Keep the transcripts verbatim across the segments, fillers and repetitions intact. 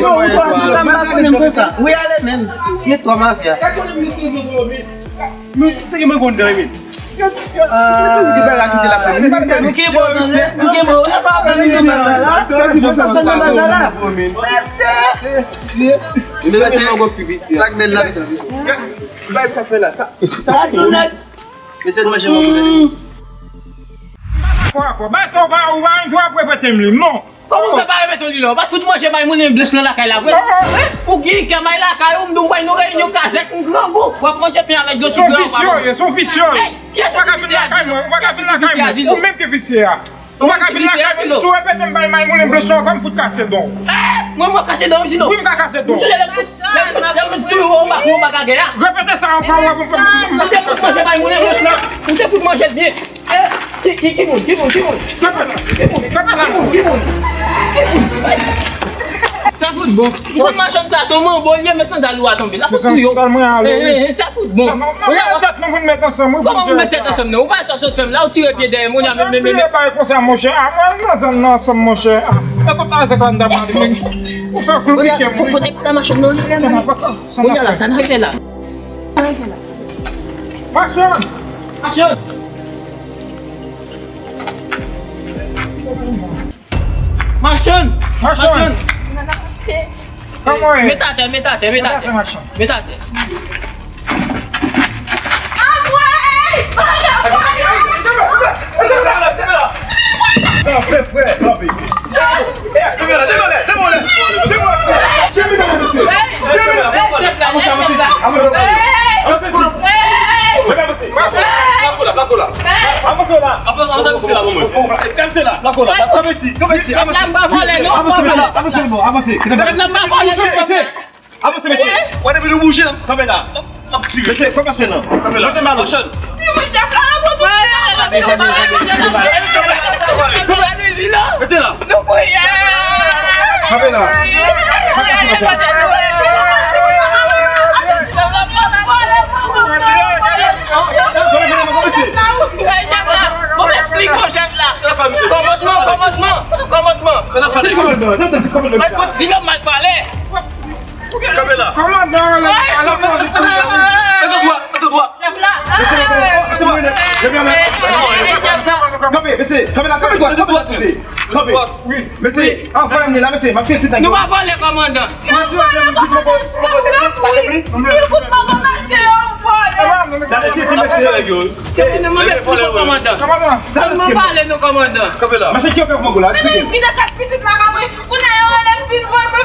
Ou pa konn sa. Wi, ale menm. Smith twa mafya. Men te gen mwen konn dan men. Yo, yo, Smith toujou gen bagay ki te la fè. M gen bon nan men, m gen bon. Ou pa fè nou nan bagay la. Ou pa fè nou nan bagay la. Mesye. Mesye, sa k bèl la. Bagay sa fè la. Sa, sa la tou nèt. Mesye, nou manje mango. Fò, fò. Bay sa ou pa, ou pa enjoy ap repete m li. Non. Kòman ou fè pa repete w li la? Ou pa t fout manje maymounen blanch nan lakay la vre? Ou gen kè may lakay ou, m di w bay nou reyinyon kazèk, m grangou. W ap manje pen avèk dlo sik la ou pa bon. Ou visye, ou visye. Hey, kiyès ki visye a? Ou pa ka vin lakay mwen, ou pa ka vin lakay mwen. Ou menm ki visye a. Ou pa ka vin lakay mwen, si w repete m bay maymounen blanch la ankò, m fout kase dan w. Eh, mwen, mwen kase dan w, sinon. Wi, m ka kase dan w. Ou sonje lè m, lè m, lè m touye w anba, anba kagè a? Repete sa ankò, w ap, w ap, w ap. Ou te fout manje maymounen blanch la. Ou te fout manje l byen. Eh, ki, ki, ki moun, ki moun, ki moun? Ki moun, ki moun, ki moun? Sa fout bon. Ou konn machann sa, se yon manbo l ye, men sandal ou a tonbe. L ap fout touye w. Eh, eh, eh, sa fout bon. Kòman ou met tèt ansanm, non? Ou pa sa sot fè m la, ou tire pye dèyè m, ou di a menm, menm, menm. Konsa, monchè. Ah, mwen nan zòn nan ansanm, monchè. Ah, e kòman sa ka ann pale, men? Ou fè klou pike m. Fò, fò n al pale machann nan. Kounye a la, sa n al fè la? Sa n al fè la? Machann! Machann! Machann! Machann! Kòman w ye? Met atè, met atè, met atè. Met atè, machann. Met atè. Frè, frè, frè, kanpe. Avanse la, avanse la. Avanse la. Avanse la. Avanse, avanse, avanse. Avanse, mesye. Avanse, mesye. Avanse, mesye. Avanse, mesye. Avanse, mesye. Avanse, mesye. Wè, depi nou bouje, kanpe la. Mesye, kanpe machann nan. Kanpe la. Machann. Rete la. Kanpe la. Bon, m esplike w, chèf la. Kòmandman, kòmandman, kòmandman. Di lòm mal pale. Kanpe la. Kòmandan, ala, ala, ala. Mete dwat, mete dwat. Chèf la. Kanpe, mesye, kanpe la, kanpe dwat, kanpe dwat, mesye. Kanpe. Wi. Mesye, an vòlè m ye la, mesye, m ap tiye tout nèg yo. Nou pa vòlè, kòmandan. Mwen di w, mwen di w, mwen di w. Li fout mwen kòmanse yon vòlè. Gade, se ti mesye. Se fini, mwen mèt pou kòmandan. Kòmandan. Sèlman pale nou, kòmandan. Kanpe la. Machann ki yo fè mango la, eksplike. Ki de kat pitit la, ka mwen. Kounye a yo rele m vin vòlè, mwen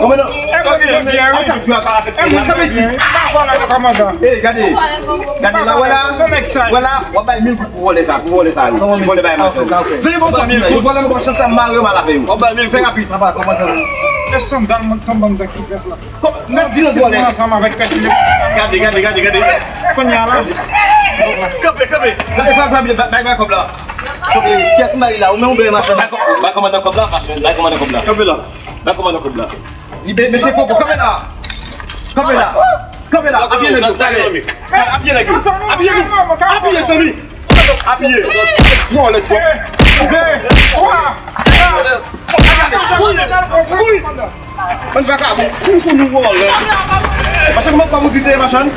Kòmandan. Kòmandan. Ey, gade. Gade la, wè la. Wè la, w ap bay mil goud pou vòlè sa, pou vòlè sa. Pou vòlè bay machann. Se yon bon sa, mil goud. Vòlè, mwen chans sa mare mal avè yo. Fè rapid. Papa, kòmandan. E sandal mwen tonbe anndan ki fèt la. Mèsi, yo vòlè. Ansanm avèk pèt li. Gade, gade, gade, gade. Kounye a la. Kanpe, kanpe. Bay, bay, bay, bay, bay kòb la. Kanpe, kiyès m bay la? Ou menm ou byen machann? Bay kò-, bay kòmandan kòb la, machann. Bay kòmandan kòb la. Kanpe la. Bay kòmandan kòb la. Li be-, mesye koko, kanpe la. Kanpe la. Kanpe la. Apiye nèg yo, talè. Apiye nèg yo. Apiye nou. Apiye, Samy. Apiye. Wòlè twòp. Ann vakabon. Kou, kou nou wòlè. Machann, kòman, kòman ou di te ye, machann?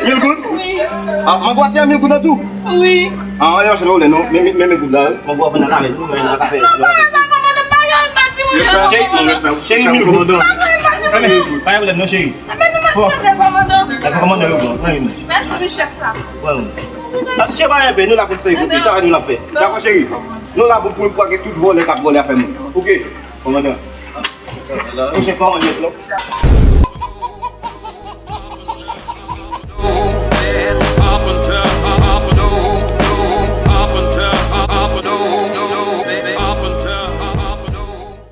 Mil goud? Wi. Ah, mwen bwate an mil goud an tou? Wi. Ah, anyen, machann, wòlè, non. Men, men, men mil goud la, wi. Mwen bwate nan kafè, nou, nan kafè. Non, pa, pa, kòmandan, pa, pa, pa di mwen non. Cheri, non, cheri, mil goud. Pa, pa, pa di mwen non. Pa gen pwoblèm, non, cheri. Bon. Kòmandan. Kòmandan, yo, bon. Mèsi, chèf la. Bon. Ah, chèf, pa enpe, nou la pou sèvi, pou travay nou la fè. Dakò, cheri? Nou la pou, pou, pou tout vòlè k ap vòlè afè moun. Oke, kòmandan. Ou se pa yon lèt, non?